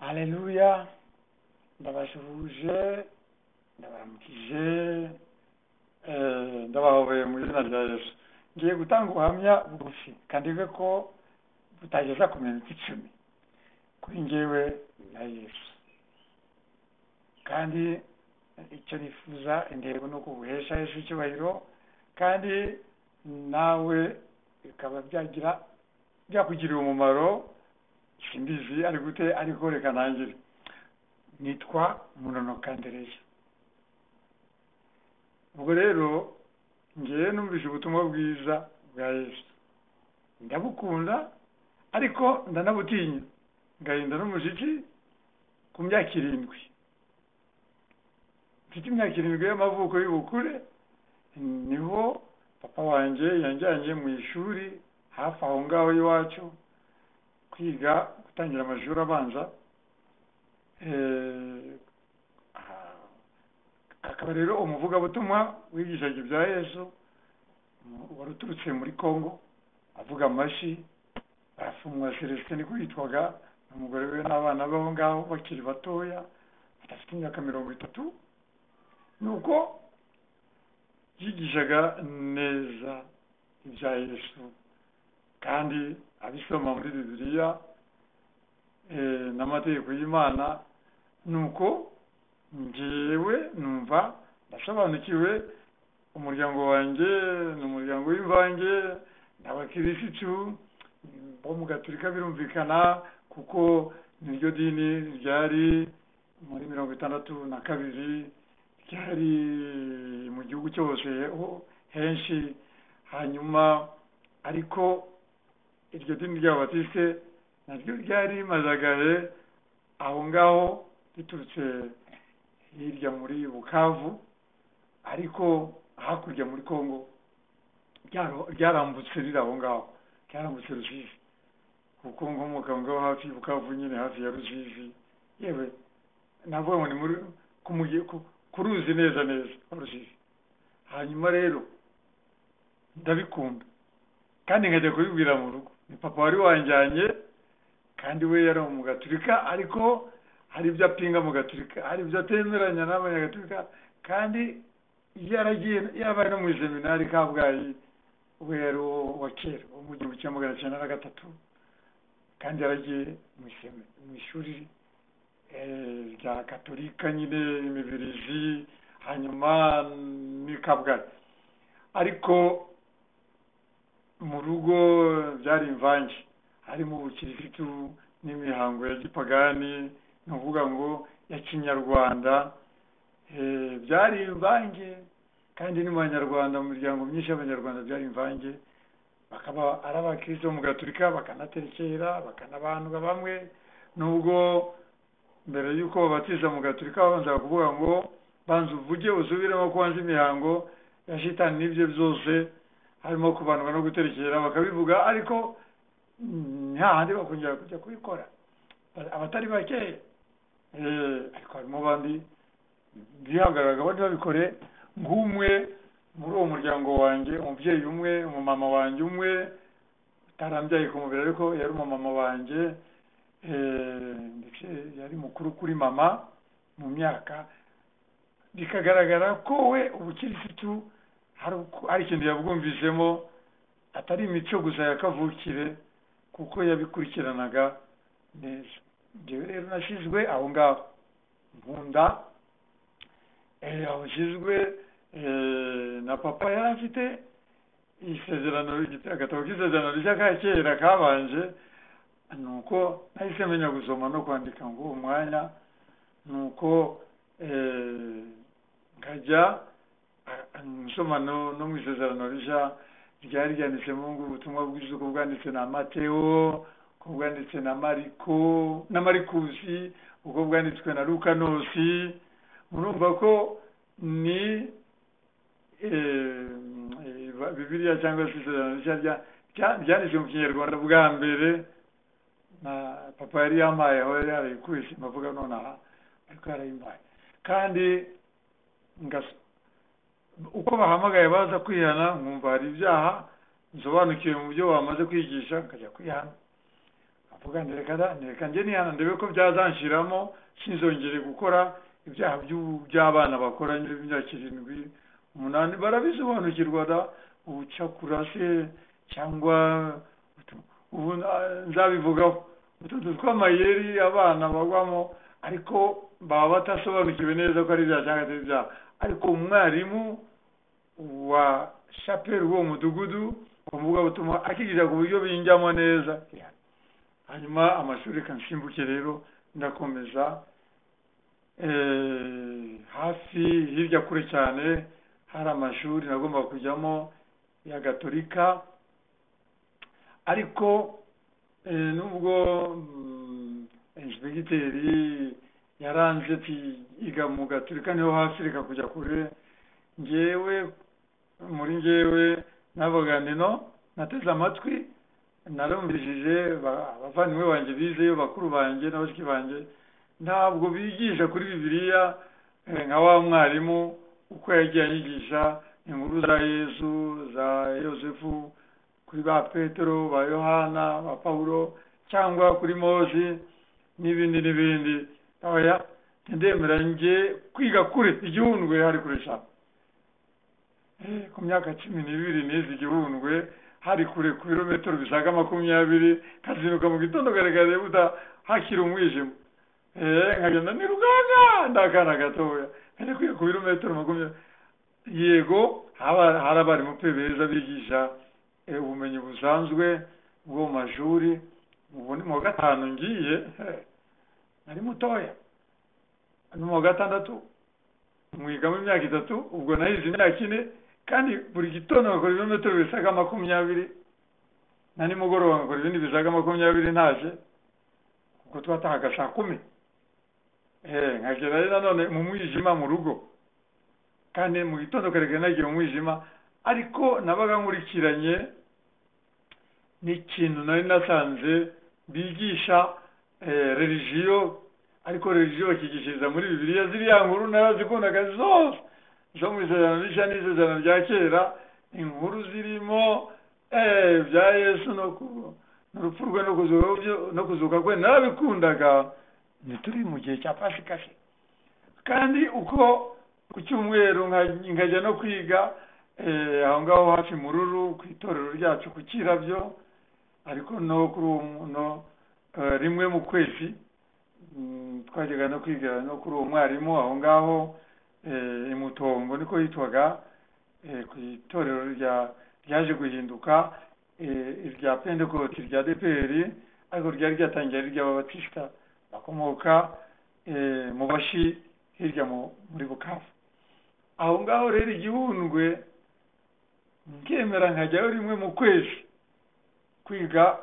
Haleluya, ndabasuhuje, ndabaramukije, ndabahobeye mu izina rya Yesu. Ngiye gutanga ubuhamya bugufi kandi ko butageza ku minota 10 kuri njyewe na Yesu. Kandi icyo nifuza, intego ni ukubuhesha Yesu icyubahiro, kandi nawe bikaba byagira byakugirira umumaro. Simbizi ari gute, ariko reka ntangire. Nitwa Munonoka Andereya. Ubwo rero ngewe numvise ubutumwa bwiza bwa Yesu, ndabukunda ariko ndanabutinya, ngahinda n'umuziki. Ku myaka 7, mfite imyaka 7 y'amavuko y'ubukure, niho papa wanjye yanjyanye mu ishuri hafi aho ngaho iwacu kwiga, gutangira amashuri abanza. Akaba rero umuvugabutumwa wigishaga ibya Yesu wari uturutse muri Kongo, avuga amashi. Barafungwa Celestin niko yitwaga, umugore we n'abana b'aho ngaho bakiri batoya, badafite imyaka 30. Nuko yigishaga neza ibya Yesu kandi abisoma muri Bibiliya n'amategeko y'Imana. Nuko njyewe numva ndasobanukiwe. Umuryango wanjye ni umuryango w'imvange, n'abakirisitu bo mu Gaturika, birumvikana kuko niryo dini ryari muri 62, ryari mu gihugu cyose henshi. Hanyuma ariko iryo dini ry'Ababatiste naryo ryari rimaze agahe aho ngaho, riturutse hirya muri Bukavu, ariko hakurya muri Kongo ryarambutse, riri aho ngaho, ryarambutse Rusizi, kuko nkomoka aho ngaho hafi Bukavu nyine, hafi ya Rusizi. Yewe navuga ngo ni muri ku ruzi neza neza Rusizi. Hanyuma rero ndabikunda kandi nkajya kubibwira mu rugo. Ni papa wari wanjyanye, kandi we yari mu Gaturika, ariko hari ibyo apinga mu Gaturika, hari ibyo atemeranya n'Abanyagatulika, kandi yaragiye yabaye no mu seminari Kabgayi, we yari uwa kera wo mu 1903, kandi yaragiye mu ishuri rya Katolika nyine, Imibirizi, hanyuma ni Kabgayi. Ariko mu rugo byari imvange, harimo ubukirisitu n'imihango ya gipagani, ni ukuvuga ngo ya kinyarwanda. Byari imvange, kandi ni mu Banyarwanda, mu miryango myinshi y'Abanyarwanda byari imvange, bakaba ari abakristo mu Gaturika, bakanaterekera, bakanabandwa bamwe, nubwo mbere y'uko babatiza mu Gaturika babanza kuvuga ngo banza uvuge usubiremo ko wanze imihango ya shitani n'ibyo byose, harimo kubandwa no guterekera, bakabivuga, ariko hahandi bakongera kujya kubikora abatari bakeya. Ariko harimo abandi bihagararaga ntibabikore, nk'umwe muri uwo muryango wanjye, umubyeyi umwe, umumama wanjye umwe utarambyaye ku mubiri, ariko yari umumama wanjye, ndetse yari mukuru kuri mama mu myaka. Bikagaragara ko we ubukirisitu hari ikintu yabwumvisemo, atari imico gusa ya kavukire, kuko yabikurikiranaga neza. Njyewe rero nashyizwe aho ngaho, nkunda aho nshyizwe na papa. Yari afite isezerano, agatabo k'isezerano rishya ka kera kabanje. Nuko nahise menya gusoma no kwandika ngo uwo mwanya, nuko nkajya nsoma no mu isezerano rishya ryari ryanditsemo ngo ubutumwa bwiza uko bwanditse na Mateo, uko bwanditse na Mariko na Marikusi, uko bwanditswe na Lukanosi. Murumva ko ni Bibiliya cyangwa se isezerano rishya ryanditswe mu Kinyarwanda bwa mbere, na papa yari yampaye, aho yari yarayikubise mavuga nonaha, ariko yarayimpaye. Kandi uko bahamagaye baza kwihana, nkumva hari ibyaha nsobanukiwe mu byo bamaze kwigisha, nkajya kwihana. Avuga reka da, reka njye nihana ndebe ko byazanshiramo, sinzongere gukora ibyaha by'abana bakora imyaka 7, 8, barabisobanukirwa da, ubucakura se cyangwa ubu nzabivugaho, utuntu tw'amayeri abana bagwamo, ariko baba batasobanukiwe neza ko ari ibyaha cyangwa atari ibyaha. Ariko umwarimu wa shapeli w'uwo mudugudu umuvugabutumwa akigisha ku buryo binjyamo neza. Hanyuma amashuri kansimbuke rero ndakomeza hafi hirya kure cyane hari amashuri nagomba kujyamo ya Gatolika, ariko nubwo inspekiteri yaranze ati iga mu Gatolika niho hafi, reka kujya kure, ngewe muri ngewe navuga nti no, nateze amatwi, narumvishije abavandimwe banjye bizeyo, bakuru banjye na bashiki banjye, ntabwo bigisha kuri Bibiliya nka wa mwarimu uko yagiye anyigisha inkuru za Yesu, za Yosefu, kuri ba Petero, ba Yohana, ba Pawulo, cyangwa kuri Mose n'ibindi n'ibindi. Oya, ndemera njye kwiga kure igihundwe hari kure cyane. Ku myaka 12 nize igihundwe, hari kure ku birometero bisaga 20, kazinduka mu gitondo kare buta hakiri umwijima. Nkagenda nirukanka ndakana gatoya, nkajya kwiga ku birometero 20. Yego hari abarimu pe beza bigisha ubumenyi busanzwe bwo mu mashuri. Ubu ni mu wa 5 ngiye, nari mutoya, ni mu wa 6 mwigamo imyaka 3, ubwo nahize imyaka 4, kandi buri gitondo ngakora ibirometero bisaga 20, na nimugoroba ngakora ibindi bisaga 20 ntaje, kuko twatahaga saa 10. Nkagera nanone mu mwijima mu rugo, kandi mu gitondo kare nagiye mu mwijima, ariko nabaga nkurikiranye n'ikintu nari nasanze bigisha religiyo, ariko religiyo bakigishiriza muri Bibiliya. Ziriya nkuru narazikundaga zose zo mu Isezerano Rishya n'Isezerano rya Kera, inkuru zirimo bya Yesu n'urupfu rwe no kuzuka kwe, narabikundaga. Ntituri mu gihe cya Pasika se, kandi uko ku cyumweru nkajya no kwiga aho ngaho hafi Mururu ku itorero ryacu ku Kirabyo, ariko no kuri no rimwe mu kwezi twajyaga no kwiga no kuri uwo mwarimu aho ngaho Imutongo niko yitwaga, ku itorero ryaje guhinduka irya Pentekote rya DPR, ariko ryari ryatangiye ari iry'Ababatisita bakomoka mu Bashi hirya muri Bukavu. Aho ngaho rero igihundwe nkemera nkajyayo rimwe mu kwezi kwiga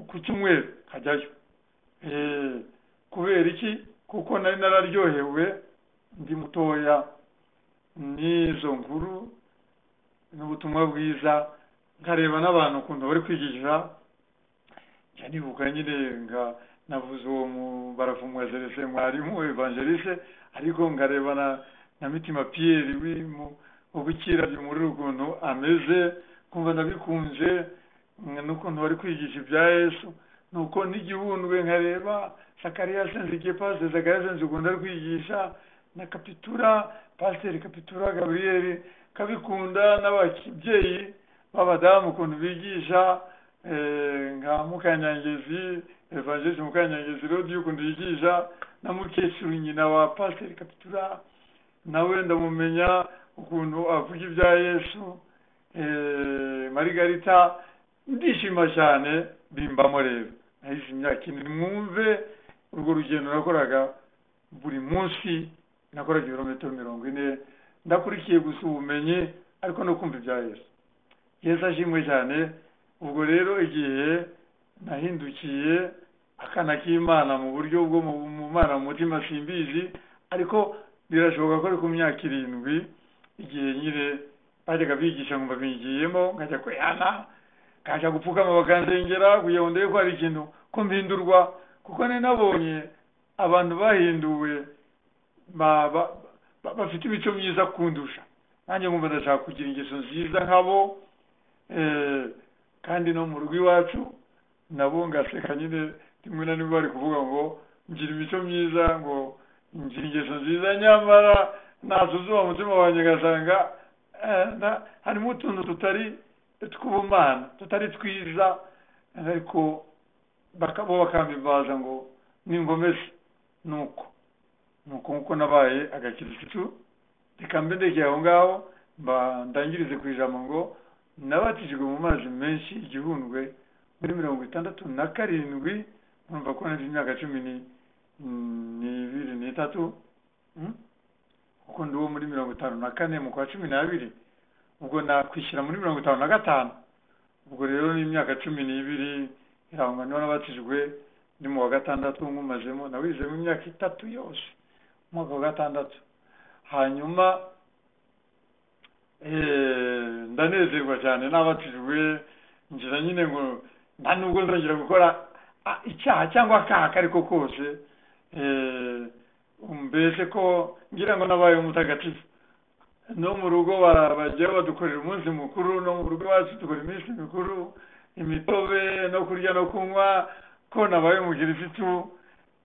ku cyumweru nkajyayo. Kubera iki? Kuko nari nararyohewe ndi mutoya n'izo nkuru n'ubutumwa bwiza, nkareba n'abantu ukuntu bari kwigisha. Njya nibuka nyine nga navuze uwo barafumwa Celestin mwarimu evangeliste, ariko nkareba na Mitima Pierre wo gukira muri ukuntu ameze, kumva ndabikunze n'ukuntu bari kwigisha ibya Yesu. Nuko n'igihundwe nkareba Zakariya Senzige, Pastor Zakariya Senzige ukuntu ari kwigisha, na Kapitura, Pastor Kapitura Gabriel kabikunda, n'ababyeyi b'abadamu ukuntu bigisha, nka Mukanyangezi Evangeliste Mukanyangezi Rodi ukuntu yigisha, na mukecuru nyina wa Pastor Kapitura nawe ndamumenya ukuntu avuga ibya Yesu, Margarita. Ndishima cyane bimbamo rero. Nahise imyaka 4. Mwumve urwo rugendo nakoraga buri munsi, nakoraga ibirometero 40, ndakurikiye gusa ubumenyi ariko no kumva ibya Yesu. Yesu ashimwe cyane. Ubwo rero igihe nahindukiye akana k'Imana mu buryo bwo mu Mana mu mutima simbizi, ariko birashoboka ko ari ku myaka 7, igihe nyine bajyaga bigisha ngo bingiyemo, nkajya kwihana, nkajya gupfukama bakansengera kugira ngo ndebe ko hari ikintu ko mpindurwa, kuko nari nabonye abantu bahinduwe bafite imico myiza kundusha, nanjye nkumva ndashaka kugira ingeso nziza nkabo. Kandi no mu rugo iwacu nabo ngaseka nyine Rimwe na rimwe bari kuvuga ngo ngira imico myiza, ngo ngira ingeso nziza, nyamara nasuzuma umutima wanjye ngasanga harimo utuntu tutari tw'ubumana, tutari twiza, ariko bo bakambimbaza ngo ningomeze. Nuko nkuko nabaye agakirisitu, reka mbe ndekeye aho ngaho, ndangirize ku ijambo ngo nabatijwe mu mazi menshi igihundwe muri 67. Urumva ko nari imyaka 12 n'itatu, kuko ndi uwo muri 54 mu kwa 12, ubwo nakwishyira muri 55. Ubwo rero ni imyaka 12 irangwa niho nabatijwe, ndi mu wa gatandatu nkumazemo, nawizemo imyaka 3 yose umwaka wa gatandatu. Hanyuma ndanezerwa cyane nabatijwe, ngira nyine ngo nta nubwo nzongera gukora icyaha cyangwa akaha kariko kose, mbese ko ngira ngo nabaye umutagatifu. No mu rugo bajya badukorera umunsi mukuru, no mu rugo iwacu dukora iminsi mikuru, imitobe no kurya no kunywa, ko nabaye umukirisitu.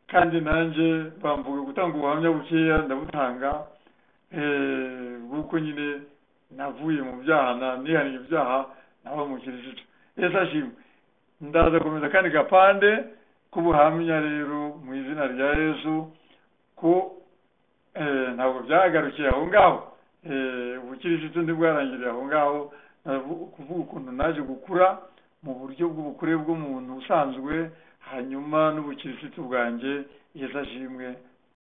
Kandi nanjye bamvuga gutanga ubuhamya bukeya, ndabutanga bw'uko nyine navuye mu byaha, nihaniye ibyaha, nabaye umukirisitu. Yesu ashimwe. Ndaza gukomeza kandi gapande k'ubuhamya rero mu izina rya Yesu, ko ntabwo byagarukiye aho ngaho, ubukirisitu ntibwarangiriye aho ngaho. Kuvuga ukuntu naje gukura mu buryo bw'ubukure bw'umuntu usanzwe, hanyuma n'ubukirisitu bwanjye. Yesu ashimwe.